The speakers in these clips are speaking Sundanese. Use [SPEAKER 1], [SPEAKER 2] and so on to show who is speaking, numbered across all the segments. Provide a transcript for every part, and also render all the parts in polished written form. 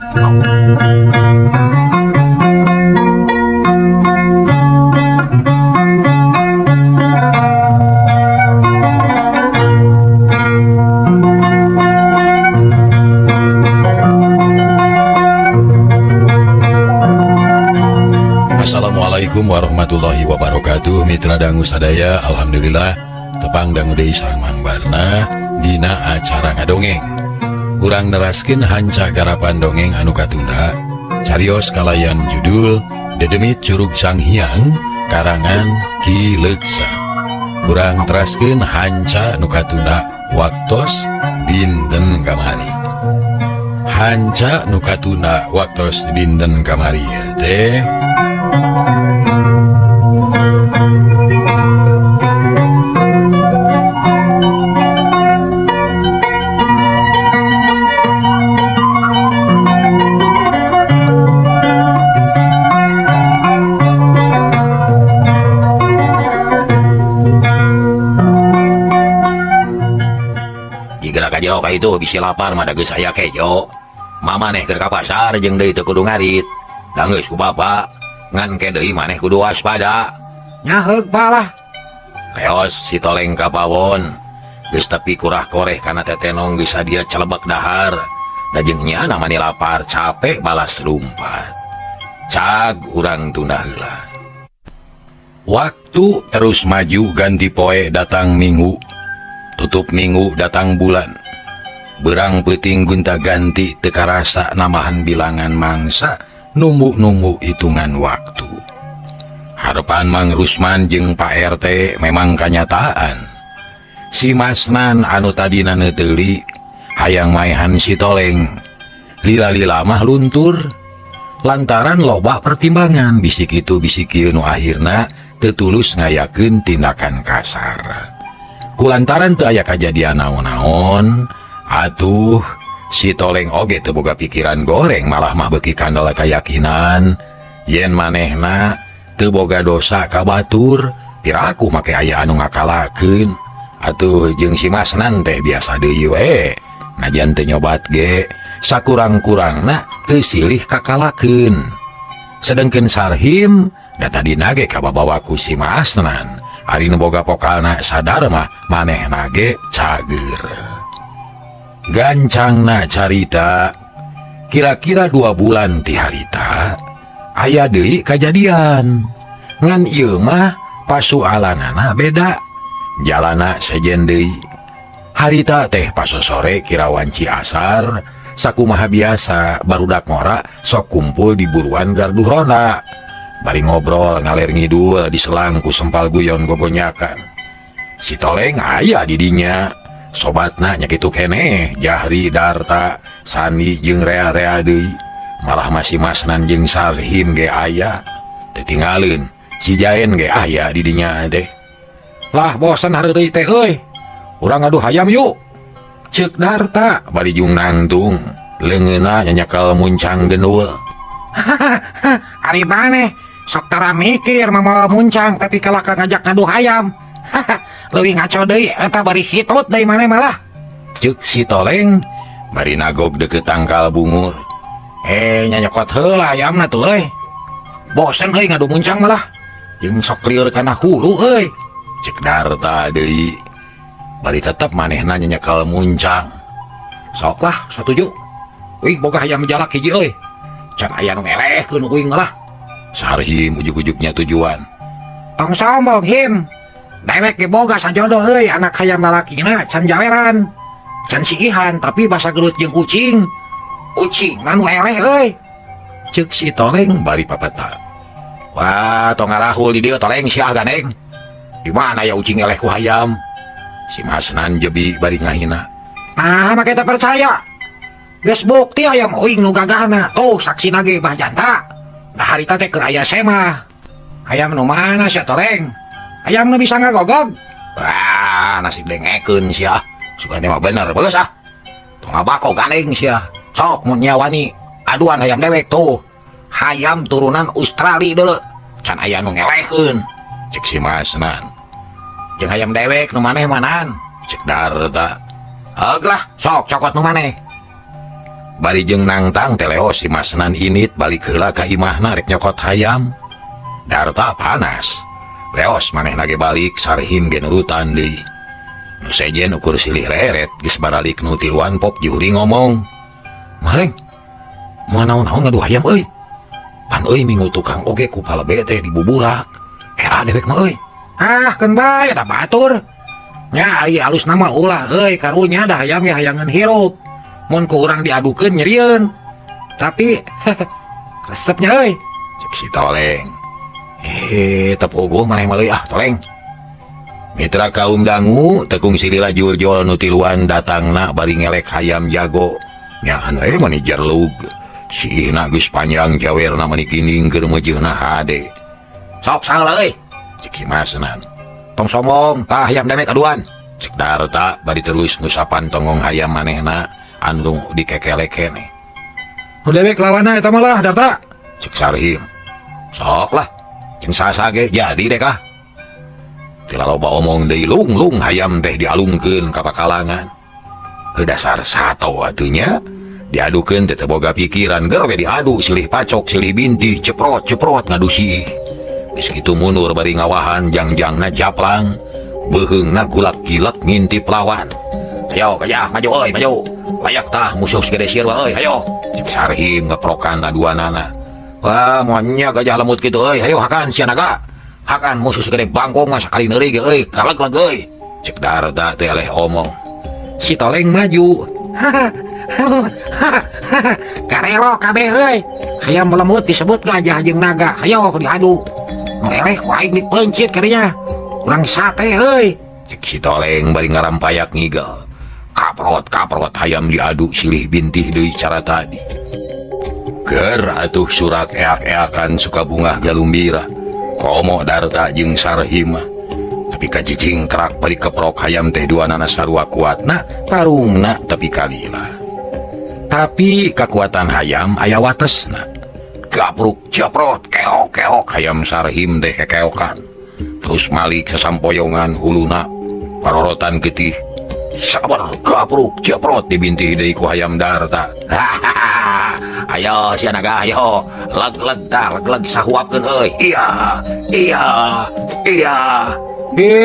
[SPEAKER 1] Assalamualaikum warahmatullahi wabarakatuh. Mitra dangu sadaya, alhamdulillah tepang dangu deui sareng Mang Barna dina acara ngadongeng. Urang neraskeun hanca garapan dongeng anu katunda, carios kalayan judul Dedemit Curug Sanghyang karangan Ki Leuksa. Urang teraskeun hanca nu katunda waktos dinten kamari. Hanca nu katunda waktos dinten kamari teh
[SPEAKER 2] itu bisi lapar mah da geus aya kejo. Mamaneh keur ka pasar jeung deui teu kudu ngarit. Da geus ku bapa, ngan ke deui maneh kudu waspada.
[SPEAKER 3] Nyaheug balah.
[SPEAKER 2] Leos si Toleng ka pawon. Geus tepi kurah koreh kana tetenong geus sadia celebek dahar. Da jeung nyana mani lapar capek balas lumpat. Cag urang tunda heula.
[SPEAKER 1] Waktu terus maju ganti poe datang minggu. Tutup minggu datang bulan. Berang peuting gunta ganti teu karasa namahan bilangan mangsa nunggu-nunggu hitungan waktu. Harapan Mang Rusman jeung Pak RT memang kanyataan. Si Masnan anu tadina neuteuli hayang maehan si Toleng. Lila-lila mah luntur lantaran loba pertimbangan bisik itu bisik ieu nu akhirna teu tulus ngayakeun tindakan kasar. Kulantaran teu aya kajadian naon-naon, atuh si Toleng oge teu boga pikiran goreng malah mah beuki kandel kayakinan yen manehna teu boga dosa ka batur, piraku make aya anu ngakalakeun. Atuh jeung si Masnan teh biasa deui we, najan teu nyobat ge sakurang-kurangna teu silih kakalakeun. Sedengkeun Sarhim da tadina ge kababawa ku si Masnan, ari nu boga pokalna sadar mah manehna ge cager. Gancangna carita kira-kira 2 bulan ti harita aya deui kajadian. Ngan ieu mah pasualanana beda, jalana sejen deui. Harita teh pasosore kira wanci asar sakumaha biasa barudak ngora sok kumpul di buruan gardu ronda. Bari ngobrol ngaler ngidul diselang ku sempal guyon gogonyakan. Si Toleng aya di dinya. Sobatna nya kitu keneh, Jahri, Darta, Sani jeung rea-rea deui. Malah masih Masnan jeung Sarhim ge aya. Teu tinggalin, si Jaen ge aya di dinya teh. Lah bosan hareureuy teh euy. Urang ngadu hayam yuk. Ceuk Darta bari jung nangtung, leungeunna nyanyakal muncang gendul.
[SPEAKER 3] Ari maneh sok tara mikir mamawa muncang tapi kalaka ngajak ngadu hayam. Leuwih ngaco deui eta bari hitut deui maneh malah.
[SPEAKER 1] Ceuk si Toleng bari nagog deukeut tangkal bungur.
[SPEAKER 3] Nyanyokot heula hayamna tuh euy. Bosen euy ngadu muncang malah. Jeung sok lieur kana hulu euy.
[SPEAKER 1] Ceuk Darta deui. Bari tetep manehna nyanyekal muncang.
[SPEAKER 3] Sok lah satuju. Wih boga hayam jalak hiji euy. Can aya nu ngelehkeun uing malah.
[SPEAKER 1] Sarhim ujug-ujugnya tujuan.
[SPEAKER 3] Tong sombong him. Dewek ge boga sajodoh euy anak hayam lalakina can jaweran. Can siihan tapi basa gelut jeung ucing. Ucing nu eleh euy.
[SPEAKER 1] Ceuk si Toleng bari papata.
[SPEAKER 2] Wah, tong ngarahul di dieu Toleng sia gandeng. Di mana ya ucing eleh ku hayam?
[SPEAKER 1] Si Masnan jebi bari ngahina.
[SPEAKER 3] Nah, make teu percaya. Geus bukti hayam uing nu gagahna. Tuh saksina ge Bah Janta. Nah harita teh keur aya semah. Hayam nu mana sia Toleng? Hayam nu bisa ngagogog.
[SPEAKER 2] Wah, nasib dengekeun sia. Sugane mah bener, bagus ah. Tong ngabako gandeng sia. Sok mun nyawani aduan hayam dewek tuh. Hayam turunan Australia deuleu. Can aya nu ngelehkeun.
[SPEAKER 1] Cek si Masnan.
[SPEAKER 2] Jeung hayam dewek nu maneh manan.
[SPEAKER 1] Cek Darta.
[SPEAKER 2] Heug lah, sok cokot nu maneh.
[SPEAKER 1] Bari jeung nangtang teleos si Masnan init balik heula ka imahna rek nyokot hayam. Darta panas. Leos manehna ge balik Sarhim ge nurutan deui. Nu sejen ukur silih reret geus baralik nu tiluan pok juhuri ngomong. Maleng, moal naon-naon ngadu hayam euy. Pan euy minggu tukang oge ku palebe teh dibuburak. Era dewek mah euy.
[SPEAKER 3] Ah, keun bae da batur. Nya ari alus nama ulah euy karunya da hayam ge hayangeun hirup. Mun ku urang diadukeun nyerieun. Tapi resepnya euy.
[SPEAKER 1] Cek si Toleng. Eh, teu puguh maneh mah euy ah Toleng. Mitra kaum dangu tekung silila juljol nu tiluan datangna bari ngelek hayam jago. Nya anu mani jerlug. Si Ina geus panjang jawerna mani kining keur meujeuhna hade.
[SPEAKER 2] Sok salah euy.
[SPEAKER 1] Cek si Masnan.
[SPEAKER 2] Tong sombong tah hayam dewek aduan.
[SPEAKER 1] Cek Darta bari terus ngusapan tonggong hayam manehna anu dikekelek keneh.
[SPEAKER 3] Nu dewek lawanna eta mah lah Darta.
[SPEAKER 1] Cek Sarhim.
[SPEAKER 2] Sok lah. Jeung sasa ge jadi deh kah.
[SPEAKER 1] Teu loba omong deui lung-lung hayam teh dialungkeun ka pakalangan. Heuh dasar sato atuh nya. Diadukeun teh teu boga pikiran geus we diadu silih pacok silih binti ceprot-ceprot ngadu siih. Geus kitu mundur bari ngawahan jangjangna japlang, beuheungna gulak-gilek ngintip lawan.
[SPEAKER 2] Ayo gajah maju euy maju. Layak tah musuh segede sirwa euy hayo.
[SPEAKER 1] Cek Sarhim ngeprokan aduanana.
[SPEAKER 2] Wah moalnya gajah lemut kitu euy hayo hakan sia naga. Hakan musuh segede bangkong mah sakali neuri ge euy kaleg-leg euy.
[SPEAKER 1] Cek Darta teh eleh omong.
[SPEAKER 3] Si Toleng maju. Karelo kabeh euy. Hayam lemut disebut gajah jeung naga. Hayo diadu. Nu eleh ku aing dipeuncit kadinya. Urang sate euy.
[SPEAKER 1] Cek si Toleng bari ngarampayak ngigel. Kaprot-kaprot hayam diadu silih bintih deui cara tadi. Ger atuh surak eak-eakan suka bungah galumbira. Komo Darta jeung Sarhim mah. Tapi kacicing kerak bari keprok hayam teh duanana sarua kuatna, tarungna tapi kalila. Tapi kekuatan hayam aya watesna. Gapruk ceprot keok-keok hayam Sarhim teh kekeokan. Terus malik sasampoyongan huluna parorotan getih. Sabar gapruk ceprot dibintih deui ku hayam Darta.
[SPEAKER 2] Ayo sia naga ayo leg-leg tah leg-leg sahuapkeun euy. Iya iya iya.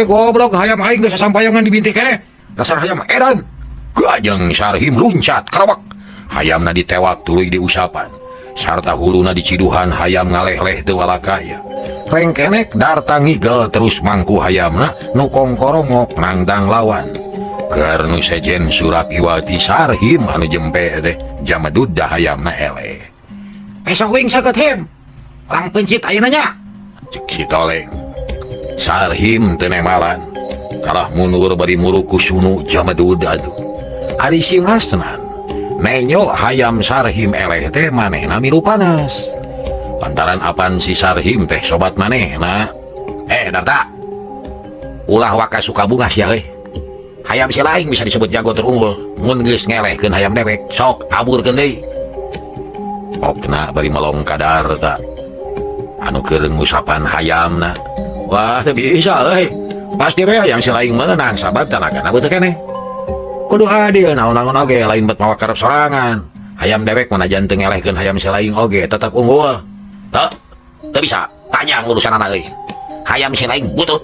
[SPEAKER 3] Goblok hayam aing geus sasampayongan dibintih keneh. Dasar hayam edan.
[SPEAKER 1] Gajeng Sarhim luncat kerawak. Hayamna ditewak tuluy diusapan. Sarta huluna diciduhan hayam ngaleh-leh teu walakaya. Rengkenek Darta ngigel terus mangku hayamna nu kongkorongok nangtang lawan. Keur nu sejen surak iwati Sarhim anu jempe teh jamadud da hayamna eleh.
[SPEAKER 3] Esok wing sakeut him. Urang peuncit ayeuna nya.
[SPEAKER 1] Cek si Toleng. Sarhim teu nemalan. Kalah mundur bari muruk ku sunu jamadud atuh. Ari si Masnan nenyo hayam Sarhim eleh teh manehna milu panas. Lantaran apan si Sarhim teh sobat manehna.
[SPEAKER 2] Darta. Ulah waka suka bunga sia euy. Hayam si lain bisa disebut jago terunggul. Mun geus ngelehkeun hayam dewek, sok aburkeun deui.
[SPEAKER 1] Okna bari melong ka Darta. Anu keur ngusapan hayamna. Wah, teu bisa euy. Pasti we hayam si lain meunang sabab tanagana beuteuk keneh. Kudu adil naon-naon oge lain bet mawa karep sorangan. Hayam dewek manajan teu ngelehkeun hayam si lain oge tetep unggul.
[SPEAKER 2] Teu, teu bisa panjang urusanana euy. Hayam si lain butut,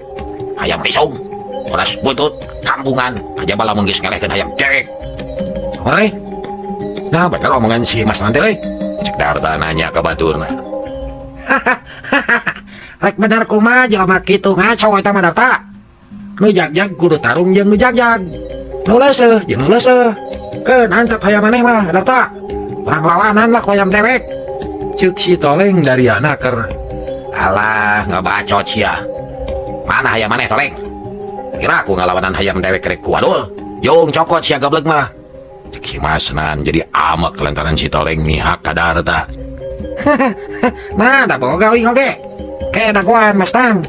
[SPEAKER 2] hayam lisung, oras butut, kampungan, kajaba lamun geus ngelehkeun hayam dewek.
[SPEAKER 1] Oi. Nah, bener omongan si Mas nanti euy. Cek Darta nanya ka baturna.
[SPEAKER 3] Rek bener kumaha jelema kitu ngaco eta mah Darta. Nu jagjag kudu tarung jeung nu jagjag. Nu leuseuh jeung nu leuseuh. Keun antep hayam maneh mah Darta. Urang lawanan lah ku hayam dewek. Ceuk si Toleng dari anaker.
[SPEAKER 2] Alah, ngabacot sia. Mana hayam maneh Toleng? Kira aku ngalawanan hayam dewek rek ku adul. Jung cokot sia gablek mah.
[SPEAKER 1] Cek si Masnan jadi amek lantaran si Toleng mihak ka Darta.
[SPEAKER 3] Nah, da boga uing oge. Ke dagoan Masnan.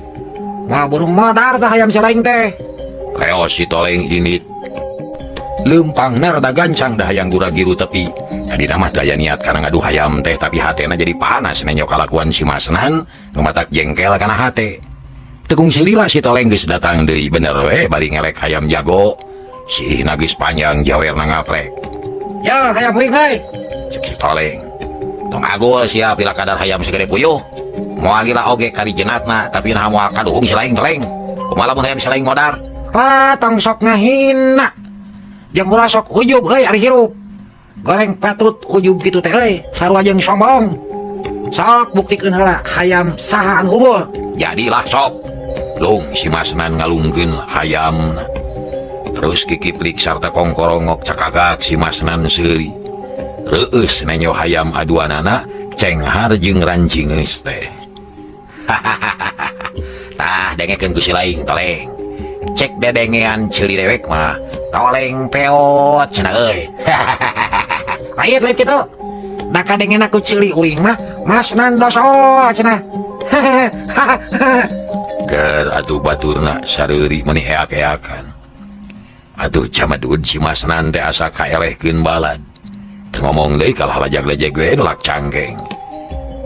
[SPEAKER 3] Moal burung modar tah hayam si lain teh.
[SPEAKER 1] Leos si Toleng init. Leumpangna rada gancang dah hayang gura-giru tepi. Tadi mah teu aya niat kana ngadu hayam teh tapi hatena jadi panas nenyo kalakuan si Masnan nu matak jengkel kana hate. Tekung silila si Toleng geus datang deui bener we bari ngelek hayam jago. Si Ina geus panjang jawerna ngaplek.
[SPEAKER 3] Ya hayam uing euy.
[SPEAKER 2] Cek si Toleng. Tong agul sia pila kadar hayam segede puyuh. Moal lila oge kari jenatna tapi nah moal kaduhung si laing Toleng. Kumaha lamun hayam si laing modar?
[SPEAKER 3] Lah tong sok ngahina. Jeung ulah sok ujub euy ari hirup. Goreng patrut ujub kitu teh euy, sarua jeung sombong. Sok buktikeun heula hayam saha anu unggul.
[SPEAKER 1] Jadilah sok. Lung si Masnan ngalungkeun hayamna. Terus kikiplik sarta kongkorongok cakagak si Masnan seuri. Reueus nenyo hayam aduanana cenghar jeung rancingeus teh.
[SPEAKER 2] Tah dengekeun ku si laing Toleng. Cek dedengean ceuli dewek mah Toleng peot cenah euy.
[SPEAKER 3] Lain lain kitu. Da kadengena ku ceuli uing mah Masnan dosol cenah.
[SPEAKER 1] Ger atuh baturna sareuri meuni eak-eakan. Atuh camadud si Masnan teh asa kaelehkeun balad. Teu ngomong deui kalah lajag-lejeg we nolak cangkeng.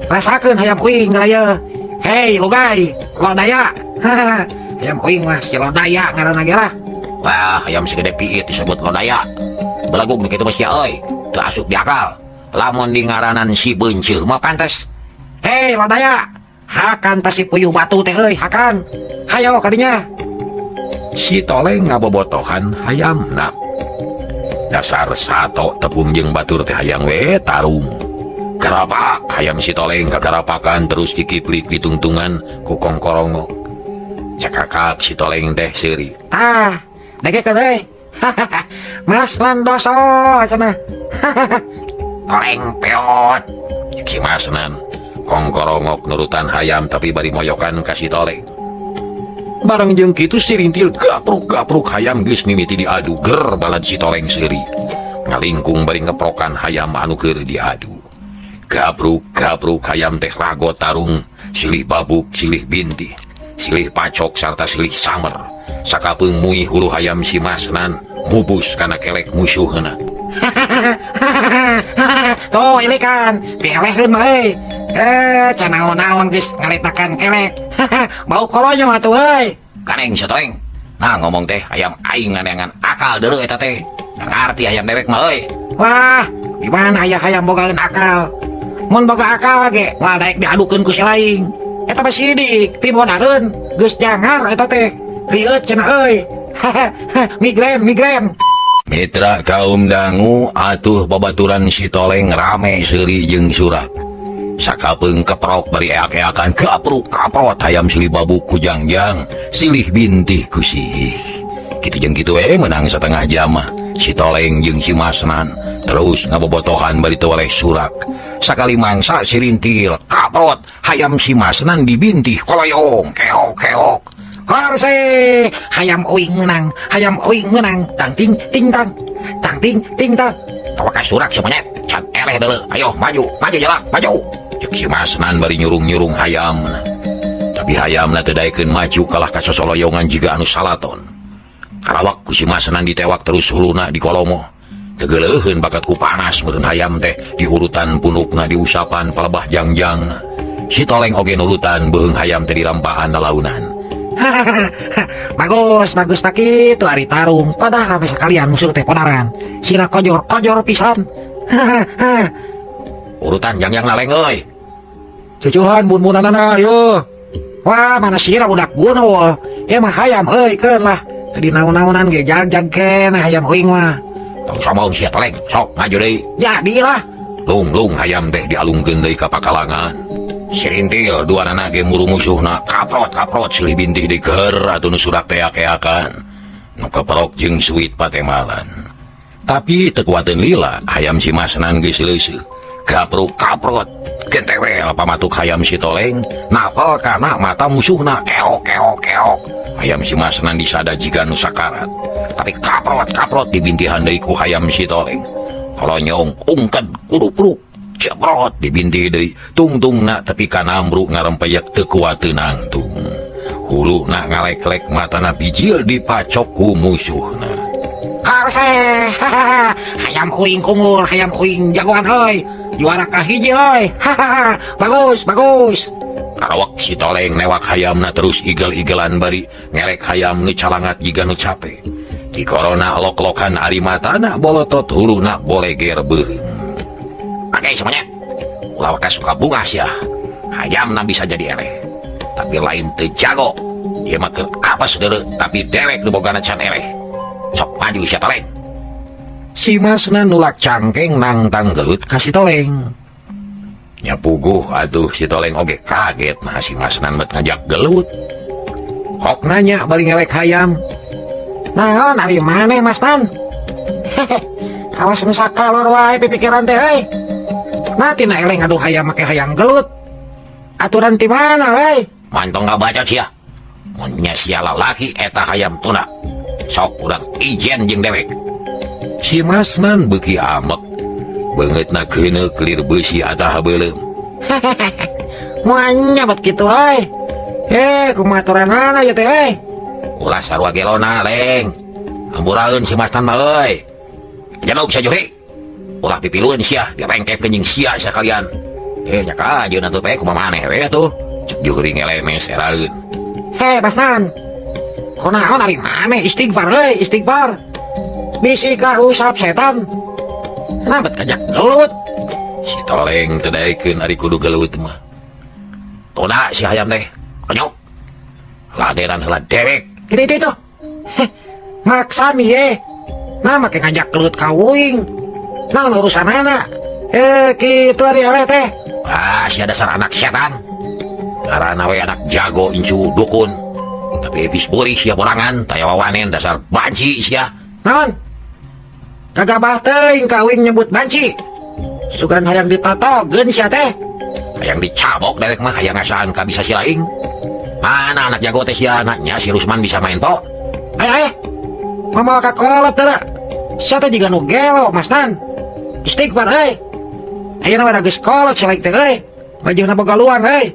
[SPEAKER 3] Rasakeun hayam uing ngaraya. Hei lugai, lodaya. Hayam uing mah si lodaya ngaranna ge lah.
[SPEAKER 2] Wah, hayam segede piit disebut lodaya. Belagug nu kitu mah sia euy, teu asup di akal. Lamun di ngaranan si beunceut mah pantes.
[SPEAKER 3] Hei lodaya, hakan ta si puyuh batu teh euy, hakan. Hayo kadinya.
[SPEAKER 1] Si Toleng ngabobotohan hayamna. Dasar sato tepung jeung batur teh hayang we tarung. Garapak hayam si Toleng kagarapakan terus kikiplik ditungtungan ku kongkorongok. Cakakak si Toleng teh seuri.
[SPEAKER 3] Tah, dengekeun euy. Masnan dosol cenah.
[SPEAKER 2] Toleng peot.
[SPEAKER 1] Cek si Masnan kongkorongok nurutan hayam tapi bari moyokan ka si Toleng. Bareng jeung kitu si Rintil gapruk-gapruk hayam geus mimiti diadu ger balad si Toleng seuri. Ngalingkung bari ngeprokan hayam anu keur diadu. Gapruk-gapruk hayam teh ragot tarung, silih babuk, silih bintih, silih pacok sarta silih samer. Sakapeung muih hulu hayam si Masnan mubus kana kelek musuhna.
[SPEAKER 3] Tuh ini kan dielehkeun mah euy. Canaon-naon geus ngaletakan kelek. Bau kolonyo atuh euy.
[SPEAKER 2] Kaneng si Toleng. Nah ngomong teh hayam aing nganeangan akal deuleu eta teh. Da ngarti hayam dewek mah euy.
[SPEAKER 3] Wah, di mana aya hayam bogaeun akal? Mun boga akal ge moal daek diadukeun ku si laing. Eta mah sidik, pimodareun, geus jangar eta teh. Rieut cenah euy. Migrain, migrain.
[SPEAKER 1] Mitra kaum dangu atuh babaturan si Toleng rame seuri jeung surak. Sakapeung keprok bari eak-eakan gapruk kaprot hayam silih babuk ku jangjang, silih bintih ku sihih. Kitu jeung kitu we menang setengah jam mah. Si Toleng jeung si Masnan terus ngabobotohan bari teu weleh surak. Sakali mangsa si Rintil kaprot hayam si Masnan dibintih koloyong keok-keok.
[SPEAKER 3] Harse hayam uing menang, hayam uing menang, tang ting ting tang, tang ting ting tang.
[SPEAKER 2] Tawa ka surak si monyet, can eleh deuleu. Ayo maju, maju jalak, maju.
[SPEAKER 1] Cek si Masnan bari nyurung-nyurung hayamna. Tapi hayamna teu daekeun maju kalah ka sosoloyongan jiga anu salaton. Karawak ku si Masnan ditewak terus huluna di kolomo. Teu geuleuheun bakat ku panas meureun hayam teh diurutan punukna diusapan palebah jangjangna. Si Toleng oge nurutan beuheung hayam teh dirampaan lalaunan.
[SPEAKER 3] Bagus, bagus tak kitu ari tarung. Padahal rame sekalian musuh teh podaran. Sina kojor, kojor pisan.
[SPEAKER 2] Urutan jangjang laleng euy.
[SPEAKER 3] Cucuhan bun-bunanana ayo. Wah, mana sira budak gunul. Ya mah hayam euy keun lah. Teu dinaon-naonan ge jag-jag keneh hayam uing mah.
[SPEAKER 2] Tong sombong sia Toleng, sok ngaju deui.
[SPEAKER 3] Jadilah.
[SPEAKER 1] Lung-lung hayam teh dialungkeun deui ka pakalangan. Si Rintil dua nana ge muru musuhna kaprot-kaprot silih bintih deui ger atuh nu surak teak-eakan. Nu keprok jeung suit patemalan. Tapi teu kuateun lila hayam si Masnan geus leuseut. Gapruk kaprot getewel pamatuk hayam si Toleng napel kana mata musuhna keok keok keok. Hayam si Masnan disada jiga nu sakarat. Tapi kaprot kaprot dibintihan deui ku hayam si Toleng. Tolonyong ungked kudupruk ceprot dibintih deui tungtungna tepi ka nambruk ngarempeyek teu kuateun nangtung. Huluna ngaleklek matana bijil dipacok ku musuhna.
[SPEAKER 3] Harse, hayam uing unggul, hayam uing jagoan euy. Juara kahiji euy. Bagus, bagus.
[SPEAKER 1] Karawak si Toleng newak hayamna terus igel-igelan bari ngerek hayam nu calangat jiga nu cape. Di korona lok-lokan ari matana bolotot huluna boleger beureum.
[SPEAKER 2] Oke semuanya. Ulah waka suka bunga sia. Hayamna bisa jadi eleh. Tapi lain teu jago. Ieu mah keur apes deuleu tapi dewek nu bogana can eleh. Sok maju sia Toleng.
[SPEAKER 1] Si Masnan nulak cangkeng nangtang gelut ka si Toleng.
[SPEAKER 2] Nya puguh atuh si Toleng oge kaget nah si Masnan bet ngajak gelut.
[SPEAKER 1] Hok nanya bari ngelek hayam.
[SPEAKER 3] Naon ari maneh Masnan? Hehe. Kawas nu sakalor wae pipikiran teh euy. Nah tina eleh ngadu hayam make hayang gelut. Aturan ti mana euy?
[SPEAKER 2] Mantong ngabaca sia. Mun nya sia lalaki eta hayam tuna. Sok urang ijen jeung dewek.
[SPEAKER 1] Si Masnan beuki amek. Beungeutna keuneuk lir beusi atah beuleum.
[SPEAKER 3] Moal nya bet kitu euy. Kumaha aturanana ieu teh euy?
[SPEAKER 2] Ulah sarua gelona Leng. Hampuraeun si Masnan mah euy. Jadog sia Juhri. Ulah pipilueun sia direngkekeun jeung sia sakalian. Nya kajeun atuh teh kumaha maneh we atuh. Cek Juhri ngelemes heraeun.
[SPEAKER 3] Heh Masnan. Kunaon ari maneh istighfar euy, istighfar. Bisi kausap setan. Kenapa kajak gelut?
[SPEAKER 2] Si Toleng teu daekeun ari kudu gelut mah. Tuna si hayam teh. Konyok. Ladenan heula dewek.
[SPEAKER 3] Itu itu itu. Heh, maksa nih ye. Nah make ngajak gelut ka uing. Naon urusanana? Kitu ari eleh teh.
[SPEAKER 2] Ah, sia dasar anak setan. Ngaranna we anak jago incu dukun. Tapi ebis beurih sia borangan, taya wawanen dasar banci sia.
[SPEAKER 3] Naon? Kagabah teuing ka uing nyebut banci. Sugan hayang ditotogeun sia teh.
[SPEAKER 2] Hayang dicabok dewek mah hayang ngasaan ka bisa si laing. Mana anak jago teh sia anaknya si Rusman bisa main po.
[SPEAKER 3] Ayo ayo. Ngomong ka kolot teh. Sia teh jiga nu gelo Masnan. Istighfar euy. Ayeuna mah geus kolot si laing teh euy. Wajahna boga luang euy.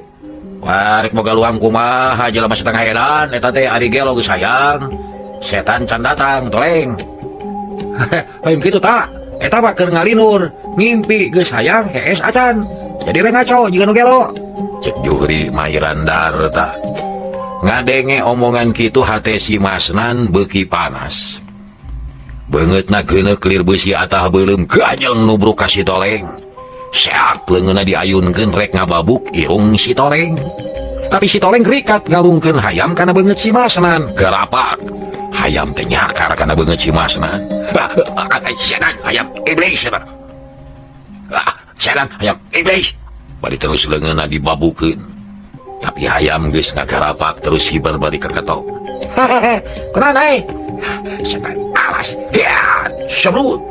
[SPEAKER 2] Wah, rek boga luang kumaha jelema setengah edan eta teh ari gelo geus hayang. Setan can datang Toleng.
[SPEAKER 3] Lain kitu ta. Eta mah keur ngalinur, ngimpi geus hayang hees acan. Jadi we ngaco jiga nu gelo.
[SPEAKER 2] Cek Juhri mairandar ta. Ngadenge omongan kitu hate si Masnan beuki panas. Beungeutna geuneuk lir beusi atah beuleum gajeng nubruk ka si Toleng. Seak leungeunna diayunkeun rek ngababuk irung si Toleng.
[SPEAKER 1] Tapi si Toleng rikat ngalungkeun hayam kana beungeut si Masnan.
[SPEAKER 2] Gerapak. Hayam teh nyakar kana beungeut si Masnan. Setan hayam iblis. Setan hayam iblis. Bari terus leungeunna dibabukeun. Tapi hayam geus ngagarapak terus hibar bari keketok.
[SPEAKER 3] Kunaon euy?
[SPEAKER 2] Setan alas. Ya, sebrut.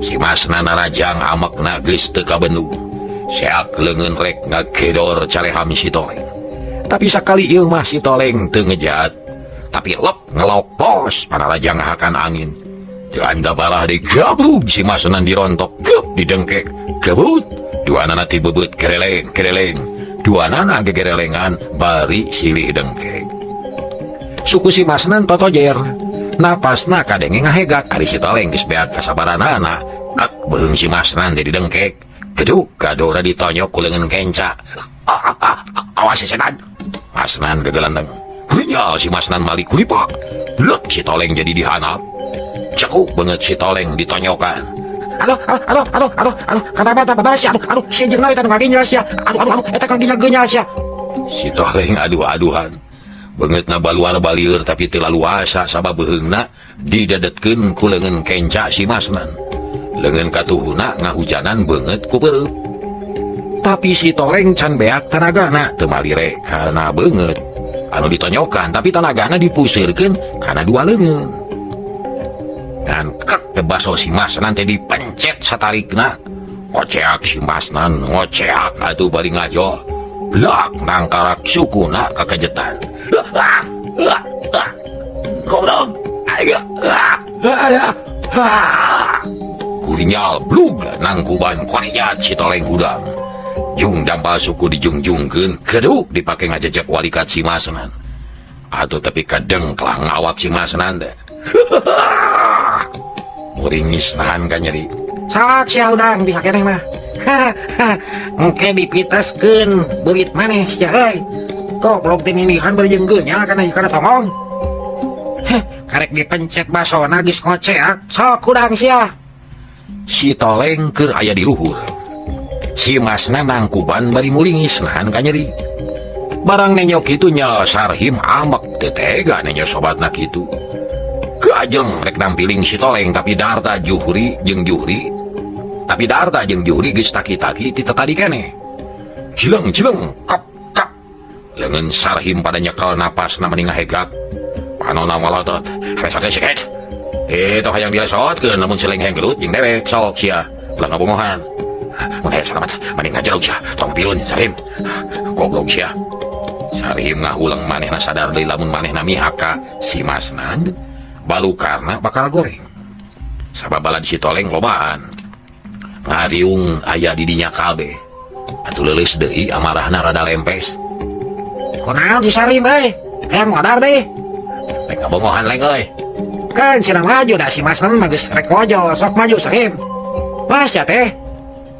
[SPEAKER 2] Si Masnan narajang amekna geus teu kabendung. Seak leungeun rek ngagedor careham si Toleng. Tapi sakali ieu mah si Toleng teu ngejat. Tapi lep ngelopos panarajang ngahakan angin. Teu anda balah digablug si Masnan dirontok, geup didengkek, gebut. Duanana tibebeut kereleng kereleng. Duanana gegerelengan bari silih dengkek.
[SPEAKER 1] Suku si Masnan totojer. Napasna kadenge ngahegak.
[SPEAKER 2] Ari si Toleng geus beak kasabaranana. Ak beung si Masnan teh didengkek. Geduk kadora ditonyok ku leungeun kenca. Awas si setan. Masnan gegelendeng. Genyal si Masnan malik kulipak. Blek si Toleng jadi dihanap. Cekuk banget si Toleng ditonyokan.
[SPEAKER 3] Aduh, aduh, aduh, aduh, aduh, aduh, kenapa tak balas ya? Aduh, aduh, si jeung eta nu ngaginyal sia. Aduh, aduh, aduh, eta kaginyal geunyal sia.
[SPEAKER 2] Si Toleng aduh-aduhan. Beungeutna baluar balieur tapi teu laluasa sabab beuheungna didedetkeun ku leungeun kenca si Masnan. Leungeun katuhuna ngahujanan beungeut ku peureub.
[SPEAKER 1] Tapi si Toleng can beak tanagana
[SPEAKER 2] teu malire karena beungeut anu ditonyokan tapi tanagana dipuseurkeun kana dua leungeun. Ngan kek teu baso si Masnan teh dipencet satarikna. Ngoceak si Masnan, ngoceak atuh bari ngajol. Blak nangkarak sukuna kakejetan. Goblok. Kurinyal blug nangkuban korejat si Toleng hudang. Jung dampal suku dijungjungkeun, keduk dipake ngajejek walikat si Masnan. Atuh tapi kadengklang ngawak si Masnan teh. Muringis nahan ka nyeri.
[SPEAKER 3] Sok sia hudang bisa keneh mah. Engke dipiteskeun beurit maneh sia euy. Goblok teh ninihan bari jeung geunyal kana kana tongong. Heh, karek dipencet basona geus ngoceak. Sok hudang sia.
[SPEAKER 2] Si Toleng keur aya di luhur.
[SPEAKER 1] Si Masna nangkuban bari mulingis nahan kanyeri. Barang nenyok kitu nya Sarhim ambek teu tega nenyo sobatna kitu. Keajeng rek nampiling si Toleng tapi Darta Juhri jeung Juhri. Tapi Darta jeung Juhri geus taki-taki ti tadi keneh. Cileng cileng kap kap. Leungeun Sarhim pada nyekel napasna meni ngahegak. Panona molotot. Resot siket. Tong hayang dilesotkeun lamun seleng hayang gelut jeung dewek sok sia. Ulah ngabongohan. Mun aya salamat mending ngajerog sia. Tong pilun Sarhim. Goblok sia. Sarhim ngahulang manehna sadar deui lamun manehna mihak ka si Masnan. Balukarna bakal goreng. Sabab balad si Toleng lobaan. Ngariung aya di dinya kabeh. Atuh leuleus deui amarahna rada lempes.
[SPEAKER 3] Kunaon si Sarim euy? Hayang modar deui.
[SPEAKER 1] Rek ngabongohan leng euy.
[SPEAKER 3] Kan cenah maju da si Masnan mah geus rek kojo, sok maju Sarim. Mas ya teh.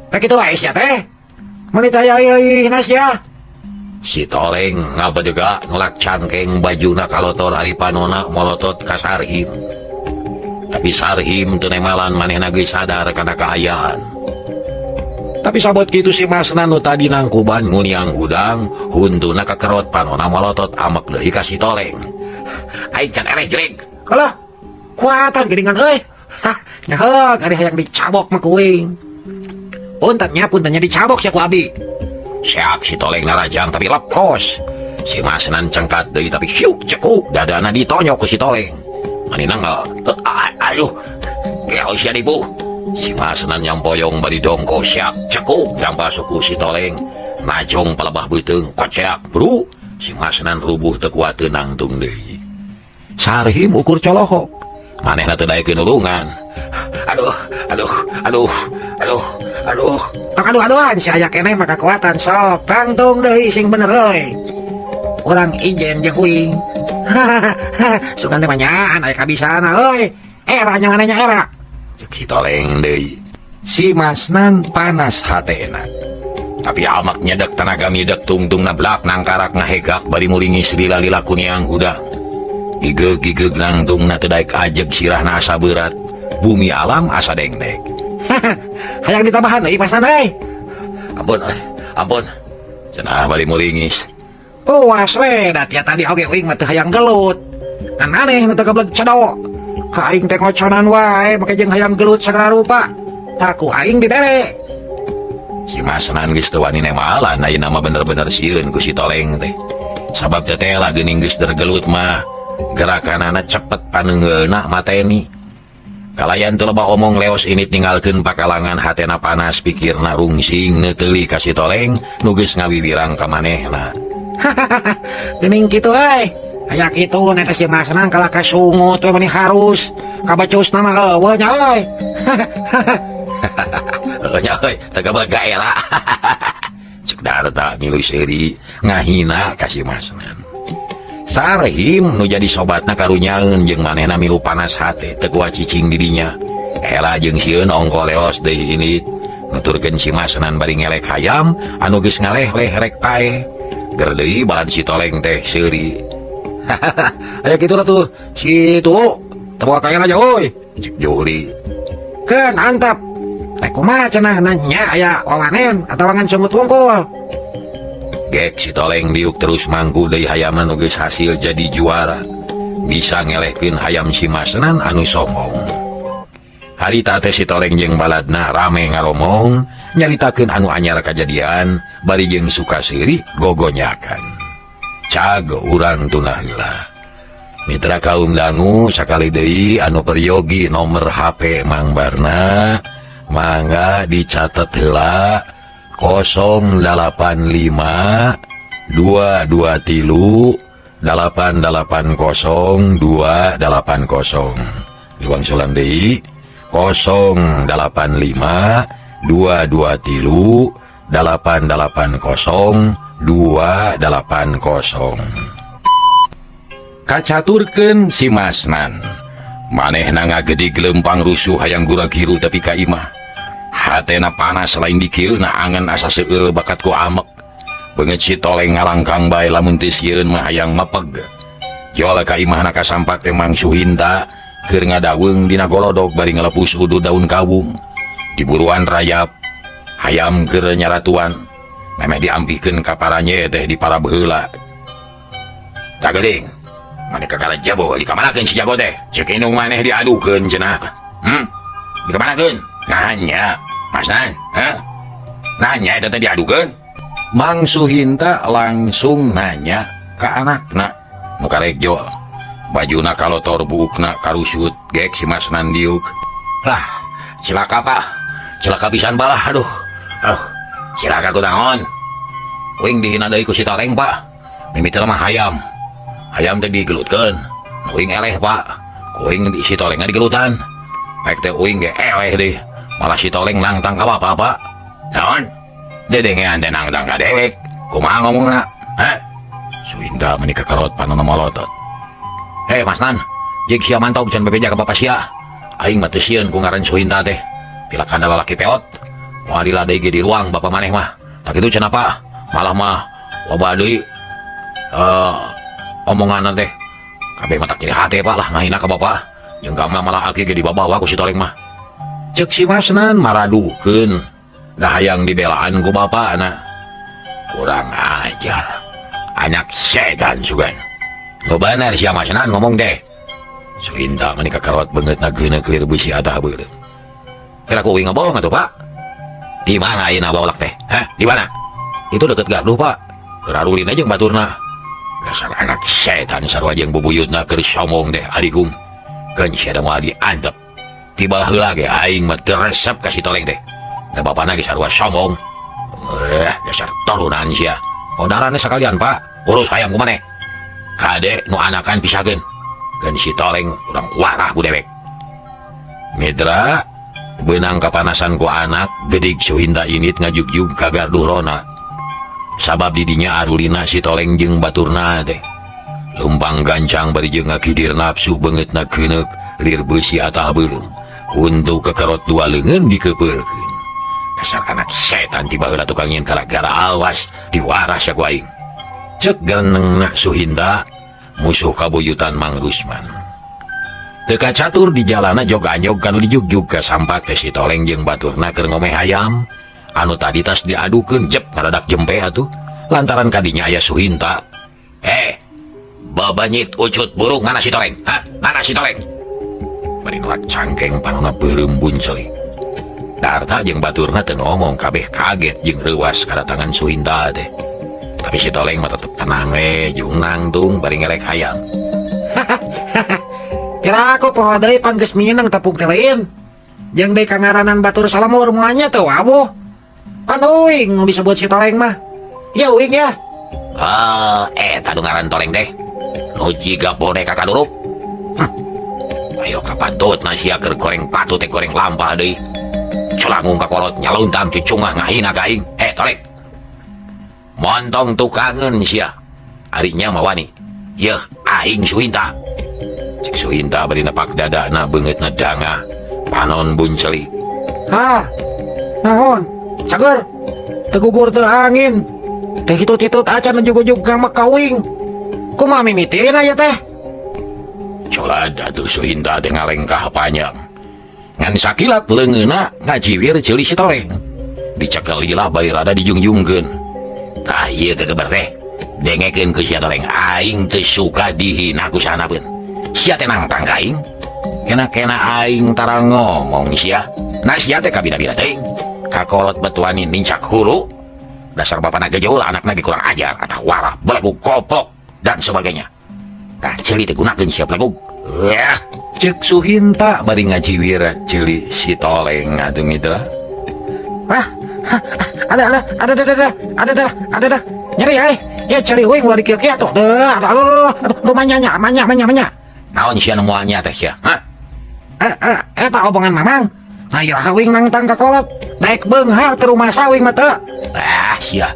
[SPEAKER 3] Rek kitu wae sia teh. Meuni teh aya euy sia.
[SPEAKER 1] Si Toleng ngabedega nolak cangkeng bajuna kalotor ari panona molotot ka Sarhim. Tapi Sarhim teu nemalan manehna geus sadar kana kaayaan. Tapi sabot kitu si Masna nu tadi nangkuban nguniang hudang, huntuna kakerot panona molotot amek deui ka si Toleng. Aing can eleh jurig.
[SPEAKER 3] Alah, kuatan geuningan euy. Hah, nyaheug ari hayang dicabok mah ku uing. Puntennya, puntennya dicabok sia ku abi.
[SPEAKER 1] Siap si Toleng narajang tapi lepos. Si Masnan cengkat deui tapi hiuk cekuk dadana ditonyok ku si Toleng. Mani nanggal. Aduh. Geol sia dibu. Si Masnan nyampoyong bari dongko siap cekuk gampal suku si Toleng. Najong palebah beuteung kocek bru. Si Masnan rubuh teu kuat teu nangtung deui. Sarhim ukur colohok. Manehna teu daekeun nulungan. Aduh, aduh, aduh, aduh, aduh.
[SPEAKER 3] Tong aduh-aduhan si aya keneh mah kakuatan sok tangtung deui sing bener euy. Urang ijen jeung uing. Sugan teh mah nyaan aya kabisana euy. Era nya manehnya era.
[SPEAKER 1] Cek si Toleng deui. Si Masnan panas hatena. Tapi amak nyedek tenaga midek tungtung nablak nangkarak ngahegak bari muringis lila-lila kuniang hudang. Gigeg-gigeg nangtungna teu daek ajeg sirahna asa berat. Bumi alam asa dengdek.
[SPEAKER 3] Hayang ditambahan deui Masnan euy.
[SPEAKER 1] Ampun, ampun. Cenah bari muringis.
[SPEAKER 3] Puas we da tia tadi oge uing mah teu hayang gelut. Ngan aneh nu teu gableg cedo. Ka aing teh ngoconan wae make jeung hayang gelut sagala rupa. Tah ku aing dibere.
[SPEAKER 1] Si Masnan geus teu wani nemalan ayeuna mah bener-bener sieun ku si Toleng teh. Sabab teh teh geuning geus dergelut mah gerakanana cepet paneunggeulna mateni. Kalayan teu loba omong leos init ninggalkeun pakalangan hatena panas pikirna rungsing neuteuli ka si Toleng nu geus ngawiwirang ka manehna.
[SPEAKER 3] Geuning kitu euy. Aya kitu na teh si Masnan kalah ka sungut we meni harus. Kabacusna mah eueuh nya euy.
[SPEAKER 1] Heuh nya euy, teu gableg gaela. Cek Darta milu seuri ngahina ka si Masnan. Sarhim nu jadi sobatna karunyaeun jeung manehna milu panas hate teu kuat cicing di dinya. Ela jeung sieun ongko leos deui indit. Nuturkeun si Masnan bari ngelek hayam anu geus ngaleh-leh rek paeh. Ger deui balad si Toleng teh seuri.
[SPEAKER 3] Aya kitu lah tuh si Tulu teu boga kaela aja euy.
[SPEAKER 1] Cek Juhri.
[SPEAKER 3] Keun antep. Rek kumaha cenah nanya aya wawanen atawa ngan sungut wungkul.
[SPEAKER 1] Gek si Toleng diuk terus mangku deui hayamna nu geus hasil jadi juara. Bisa ngelehkeun hayam si Masnan anu sombong. Harita teh si Toleng jeung baladna rame ngaromong nyaritakeun anu anyar kajadian bari jeung suka seuri gogonyakan. Cag urang tunah heula. Mitra kaum dangu sakali deui anu peryogi nomor HP Mang Barna mangga dicatet heula 085 223 880 280. Diwangsulan deui 085 223 880 280. Kacaturkeun si Masnan. Manehna ngagedig lempang rusuh hayang gura-giru tapi ka imah. Hatena panas lain dikieuna angen asa seueul bakat ku amek. Beungeut si Toleng ngalangkang bae lamun teu sieun mah hayang mepeg. Jol ka imahna kasampak teh Mang Suhinta keur ngadaweung dina golodog bari ngalepus udud daun kawung. Diburuan rayap. Hayam keur nyaratuan memeh diampikeun ka paranye teh di para baheula. Tah geuning maneh kakara jabo, dikamanakeun si jago teh? Cek indung maneh diadukeun cenah. Dikamanakeun? Nanya Masnan, hah? Nanya eta teh diadukeun. Mang Suhinta langsung nanya ka anakna nu karegjo, bajuna kalotor, buukna karusut gek. Si Masnan diuk lah, "Cilaka, Pak, cilaka pisan balah. Aduh, aduh, cilaka." "Kunaon?" "Uing dihina deui ku si Toleng, Pak. Mimiti mah hayam, hayam teh digelutkeun, uing eleh, Pak. Ku uing di si Tolengna digelutan. Baik teh uing ge eleh deh, malah si Toleng nangtang ka bapak, Pak." "Naon? Dedengean teh nangtang ka dewek, kumaha ngomongna, hah?" Suhinta meni kakarot, panonna molotot. "Hei Masnan, jig sia mantog, can bebeja ka bapak sia. Aing mah teu sieun ku ngaran Suhinta teh. Pilakan lalaki peot. Moal lila deui ge di ruang bapak maneh mah. Tak kitu cenah, Pak. Malah mah loba deui omongan teh. Kabeh mah tak kiri hate, Pak, lah ngahina ka bapak. Jeung ka malah aki ge dibawa ku si Toleng mah." Cek si Masnan maradukeun. Da hayang dibelaan ku bapakna. "Kurang ajar. Anak setan sugan. Nu bener sia Masnan ngomong deh." Suhinta meni kakarot, beungeutna geuneuk, lir beusi atah beureum. "Kira ku uing ngebohong atuh, Pak. Di mana ayeuna baolak teh? Hah? Di mana?" "Itu deket gardu, Pak. Keur arulin aja baturna." "Dasar anak setan, sarua jeung bubuyutna keur sombong deh adigung. Keun sia da moal diantep. Tiba heula ge aing mah teu resep ka si Toleng teh. Da bapana ge sarua sombong. Eh, dasar turunan sia. Saudarana sekalian, Pak. Urus hayam ku maneh. Kade nu anakan pisahkeun. Keun si Toleng urang warah ku dewek." Mitra, benang kapanasan ku anak gedig, Suhinta init ngajugjug ka gardu rona. Sabab didinya arulina si Toleng jeung baturna teh. Lumpang gancang bari jeung ngakidir nafsu, beungeutna geuneuk, lir beusi atah beureum. Huntu kekerot dua leungeun dikepeulkeun. "Dasar anak setan, tiba heula tukang nyieun gara-gara, awas diwaras ya ku aing." Cek gerenengna Suhinta, musuh kabuyutan Mang Rusman. Teu kacatur di jalana jog anjog kanu dijugjug, kasampak teh si Toleng jeung baturna keur ngomeh hayam anu tadi tas diadukeun. Jep ngadadak jempe atuh lantaran kadinya aya Suhinta. "Eh, babanyit ucut burung, mana si Toleng? Hah? Mana si Toleng?" Bari nolak cangkeng, panonna beureum buncelik. Darta jeung baturna teu ngomong, kabeh kaget jeung reuwas kadatangan Suhinta teh. Tapi si Toleng mah tetep tenang we, jeung nangtung bari ngelek hayam.
[SPEAKER 3] Kira aku poho deui, pan geus mineng tepung teh lain. Jeung deui kangaranan batur salamur moalnya teu wawuh. Pan uing nu disebut si Toleng mah. Ya uing ya.
[SPEAKER 2] Ah, eta nu ngaran Toleng deh. Nu jiga boneka kaduruk. Ayo kapatut sia keur goreng patut teh goreng lampah deui. Culangung ka kolot nyaluntang cucungah ngahina ka aing. Eh, Toleng. Montong tukangeun sia. Ari nya mah wani. Yeuh, aing Suhinta.
[SPEAKER 1] Cek Suhinta bari nepak dadana, beungeutna dangah, panon bunceli.
[SPEAKER 3] Hah. Naon? Cager. Teu gugur teu angin. Teh hitut-hitut acan ujug-ujug ka kawing. Kumaha mimitina ya teh?
[SPEAKER 1] Colad atuh Suhinta teh ngalengkah panjang. Ngan sakilat leungeunna ngajiwir ceuli si Toleng. Dicekel lila bari rada dijungjungkeun.
[SPEAKER 2] "Tah ieu kegeber teh. Dengekeun ku sia, Toleng, aing teu suka dihina ku sanapeun. Sia teh nangtang ka aing.
[SPEAKER 1] Kena-kena aing tara ngomong sia.
[SPEAKER 2] Nah, sia teh kabina-bina teuing. Kakolot betuani nincak hulu. Dasar bapana gejol, anakna ge kurang ajar atah warah, belegug, koplok dan sebagainya. Tah ceuli teh gunakeun sia, belegug. Eh,
[SPEAKER 1] Cek Suhinta bari ngajiwir ceuli si Toleng atuh, Mitra.
[SPEAKER 3] Hah? Ada ada ada ada ada ada ada ada ada nyeri eh ya ceuli uing ulah dikieu atuh deuh ada ada aduh manya nya manya manya manya.
[SPEAKER 2] Naon sia nu moal nya teh sia? Hah?
[SPEAKER 3] Eh eh eta omongan Mamang. Nah, iraha uing nangtang ka kolot? Daek beunghar teu rumasa uing mah teu.
[SPEAKER 2] Ah, sia.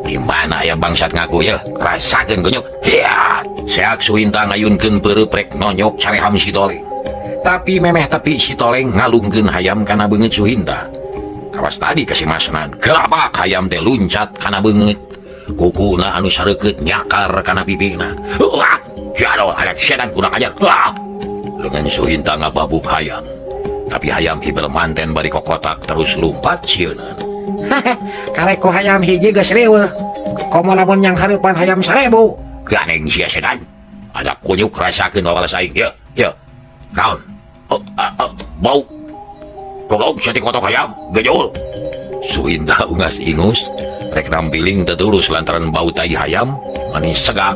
[SPEAKER 2] Di mana yang bangsat ngaku ya? Rasakeun kunyuk. Hiat.
[SPEAKER 1] Seak Suhinta ngayunkeun peureup rek nonyok careham si Toleng. Tapi memeh tepi si Toleng ngalungkeun hayam kana beungeut Suhinta. Kawas tadi ka si Masnan, gelapak hayam teh luncat kana beungeut. Kukuna anu sareukeut nyakar kana pipina.
[SPEAKER 2] Wah, jadol anak setan kurang ajar. Wah.
[SPEAKER 1] Lengan Suhinta ngababuk hayam. Tapi hayam hiber manten bari kokotak terus lumpat sieunan.
[SPEAKER 3] Karek ku hayam hiji geus riweuh. Komo lamun yang hareupan hayam 1000.
[SPEAKER 2] Ganeng sia setan. Ada kunyuk rasakeun wawalas aing. Ya, ya. Naon? Oh, ah, ah, bau. Goblok sia kotok hayam, gejul.
[SPEAKER 1] Suhinta ungas ingus rek nampiling teu tulus lantaran bau tai hayam manis segak.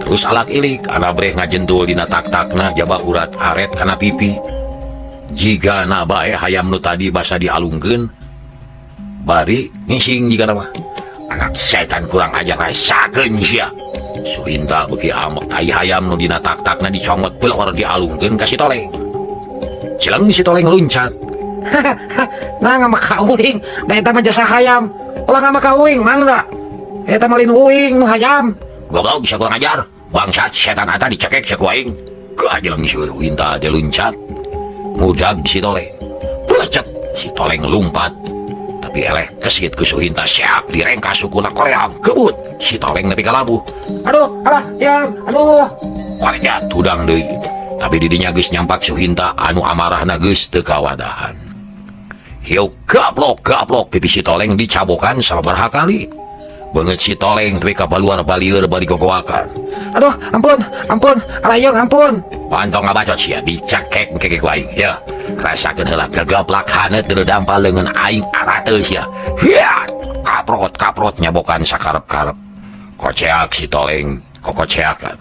[SPEAKER 1] Terus alak ilik anabreh ngajentul dina tak-takna jaba urat aret kana pipi. Jigana bae hayam nu tadi basa dialungkeun bari ngising jigana mah.
[SPEAKER 2] Anak setan kurang ajar rasakeun sia.
[SPEAKER 1] Suhinta beuki amek tai hayam nu dina tak-takna dicomot pelor dialungkeun ka si Toleng. Cileng si Toleng luncat.
[SPEAKER 3] Nah ngamak ka uing, da eta mah jasa hayam. Ulah ngamak ka uing mangga. Eta mah lain uing nu hayam.
[SPEAKER 2] Goblok sia kurang ajar. Bangsat setan ata dicekek sia ku aing.
[SPEAKER 1] Jeleng si Suhinta teh luncat. Ngudag si Toleng. Plecet si Toleng lumpat. Tapi eleh kesit ku Suhinta siap direngkas sukuna koleang kebut. Si Toleng nepi ka labuh.
[SPEAKER 3] Aduh, alah, yang, aduh.
[SPEAKER 1] Koleang tudang deui. Tapi didinya geus nyampak Suhinta anu amarahna geus teu kawadahan. Hiu gaplok gaplok pipi si Toleng dicabokan sababaraha kali. Beungeut si Toleng tepi ka baluar balieur bari gogoakan.
[SPEAKER 3] Aduh, ampun, ampun, alah yeung ampun.
[SPEAKER 2] Pantong ngabacot sia dicekek keke ku aing. Ya, rasakeun heula gagaplak haneut deuleu dampal leungeun aing arateul sia. Hiat, kaprot kaprot nyabokan sakarep-karep.
[SPEAKER 1] Koceak si Toleng kokoceakan.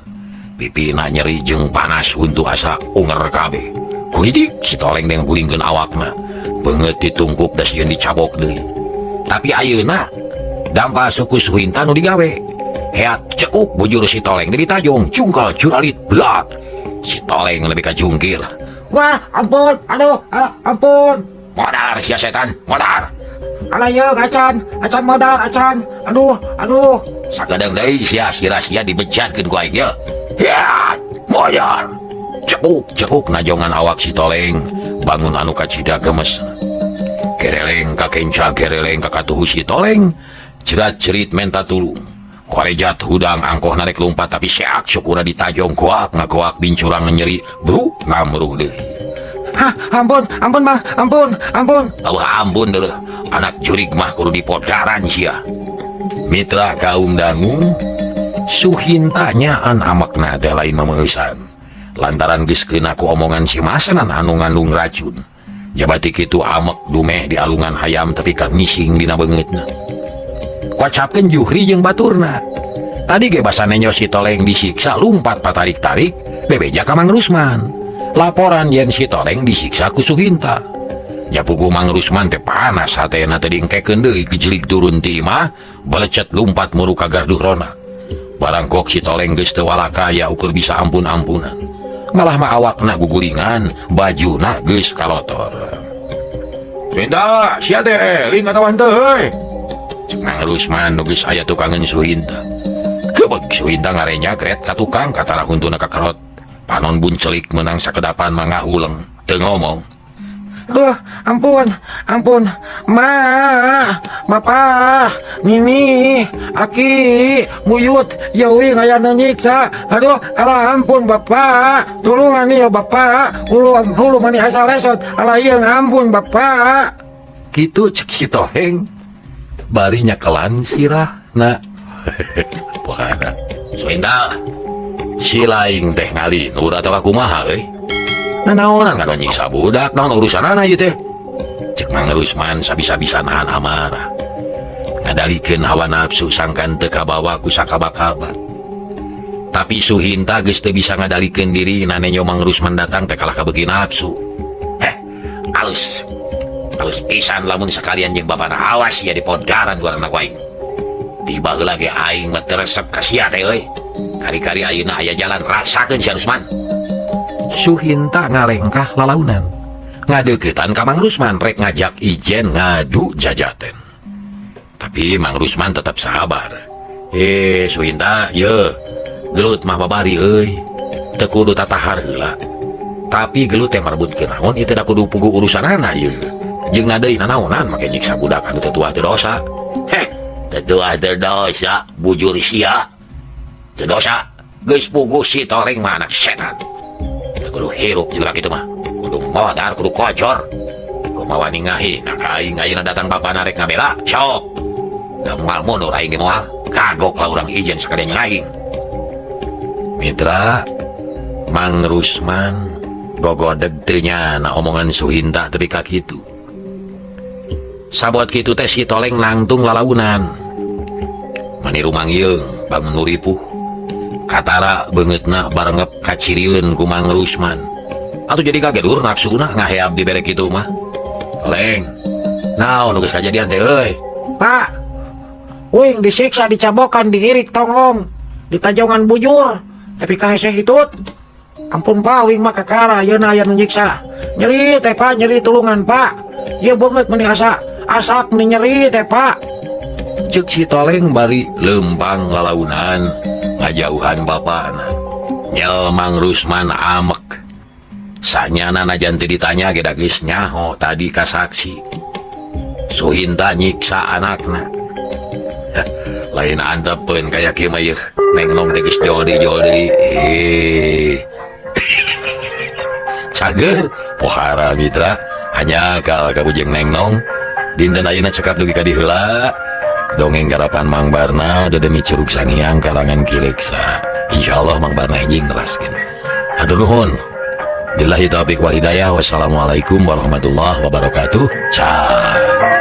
[SPEAKER 1] Pipina nyeri jeung panas huntu asa unger kabeh. Kulidik si Toleng dengan gulingkeun awakna. Beungeut ditungkup da sieun dicabok deui. Tapi ayeuna dampal suku Suhinta nu digawe. Heat cekuk bujur si Toleng teh ditajong cungkal curalit blak. Si Toleng lebih ka jungkir.
[SPEAKER 3] Wah, ampun, aduh, alah, ampun.
[SPEAKER 2] Modar sia setan, modar.
[SPEAKER 3] Alah yeung acan, acan modar acan. Aduh, aduh.
[SPEAKER 2] Sagadang deui sia sira sia dibejatkeun ku aing ye. Hiat, modar.
[SPEAKER 1] Cekuk cekuk najongan awak si Toleng bangun anu kacida gemes. Gereleng kakenca gereleng kakatuhu si Toleng jerat-jerit menta tulung. Korejat hudang angkoh narek lumpat tapi seak sukuna ditajong koak ngakoak bincurang nyeri bruk ngamruh deui.
[SPEAKER 3] Hah, ampun, ampun mah, ampun, ampun.
[SPEAKER 2] Allah ampun dulu, anak jurig mah kudu dipodaran sia.
[SPEAKER 1] Mitra kaum dangu Suhintanyaan amakna teh lain memeusan. Lantaran geus keuna ku omongan si Masanan anu ngandung racun. Jabati kitu amek dumeh di alungan hayam tapi ka ngising dina beungeutna. Kocapkeun Juhri jeung baturna. Tadi ge basa nenyo si Toleng disiksa lumpat patarik-tarik bebeja ka Mang Rusman. Laporan yen si Toleng disiksa ku Suhinta. Japuku Mang Rusman teh panas hatena teh diengkekeun deui gejelik turun ti imah belecet lumpat muru ka garduh rona. Barangkok si Toleng geus teu walakaya ukur bisa ampun-ampunan. Malah mah awakna gugulingan, bajuna geus kalotor. Suhinta, sia teh eling atawa henteu heuy? Cek Mang Rusman nu geus aya tukangeun Suhinta. Gebeg Suhinta ngarenya gret ka tukang katara huntuna kakerot. Panon buncelik menang sakedapan mah ngahuleng, teu ngomong.
[SPEAKER 3] Aduh, ampun, ampun, ma, bapak, nini, aki, buyut, ya uing aya nu nyiksa. Aduh, alah ampun bapak, tulungan nih ya bapak, hulu hulu mani asal lesot, alah ieu ampun bapak.
[SPEAKER 1] Kitu cek si Toheng bari nyekelan sirahna. Pohara.
[SPEAKER 2] Suhinta,
[SPEAKER 1] Si laing teh ngalinur atawa kumaha euy? Nanaonan ngano nyiksa budak, naon urusanana ieu teh? Cek Mang Rusman sabisa-bisa nahan amarah. Ngadalikeun hawa nafsu sangkan teu kabawa ku sakaba-kaba. Tapi Suhinta geus teu bisa ngadalikeun diri nenyo Mang Rusman datang teh kalah kabeuki nafsu.
[SPEAKER 2] Heh, alus. Alus pisan lamun sekalian jeung bapana awas ya di podaran dua anak aing. Tiba heula ge aing mah teu resep ka sia teh euy. Kari-kari ayeuna aya jalan rasakeun sia Rusman.
[SPEAKER 1] Suhinta ngalengkah lalaunan. Ngadeukeutan ka Mang Rusman rek ngajak ijen ngadu jajaten. Tapi Mang Rusman tetap sabar. Suhinta, ye, gelut mah babari euy. Teu kudu tatahar heula. Tapi gelut teh merebutkeun naon ieu teh da kudu puguh urusanana ieu. Jeung na deui nanaonan make nyiksa budak anu teu tua teu dosa.
[SPEAKER 2] Heh, teu tua teu dosa, bujur sia. Teu dosa, geus puguh si Toleng mah anak setan. Teu kudu hirup jelema kitu mah. Kudu modar, kudu kojor. Kumaha wani ngahina ka aing, ayeuna datang bapana rek ngabela. Sok. Da moal mundur aing ge moal. Kagok lah urang ijen sakalian jeung aing.
[SPEAKER 1] Mitra, Mang Rusman gogodeg teu nyana omongan Suhinta tepi ka kitu. Sabot kitu teh si Toleng nangtung lalaunan. Mani rumangyeung bangun nu ripuh. Katara beungeutna barengep kacirieun ku Mang Rusman. Atuh jadi kagedur nafsuna ngaheab dibere kitu mah. Toleng. Naon nu geus kajadian teh euy?
[SPEAKER 3] Pak, uing disiksa, dicabokan, diirik tonggong, ditajongan bujur, tapi kahese hitut. Ampun Pak, uing mah kakara ayeuna aya nu nyiksa. Nyeri teh Pak, nyeri, tulungan Pak. Ieu beungeut meuni asa asak meuni nyeri teh Pak.
[SPEAKER 1] Cek si Toleng bari lempang lalaunan ngajauhan bapana. Nyel Mang Rusman amek. Sanyana najan teu ditanya ge da geus nyaho tadi kasaksi. Suhinta nyiksa anakna. Heh, lain antepeun kaya kieu mah yeuh. Neng Nong teh geus joldi-joldi. Eh. Cager pohara mitra hanya kal kabujeng Neng Nong. Dinten ayeuna cekap dugi ka dieu heula. Dongeng garapan Mang Barna dedemi Curug Sanghyang kalangan Ki Leksa. Insyaallah Mang Barna enjing neraskeun. Hatur nuhun. Billahi taufiq wal hidayah. Wassalamualaikum warahmatullahi wabarakatuh. Ciao.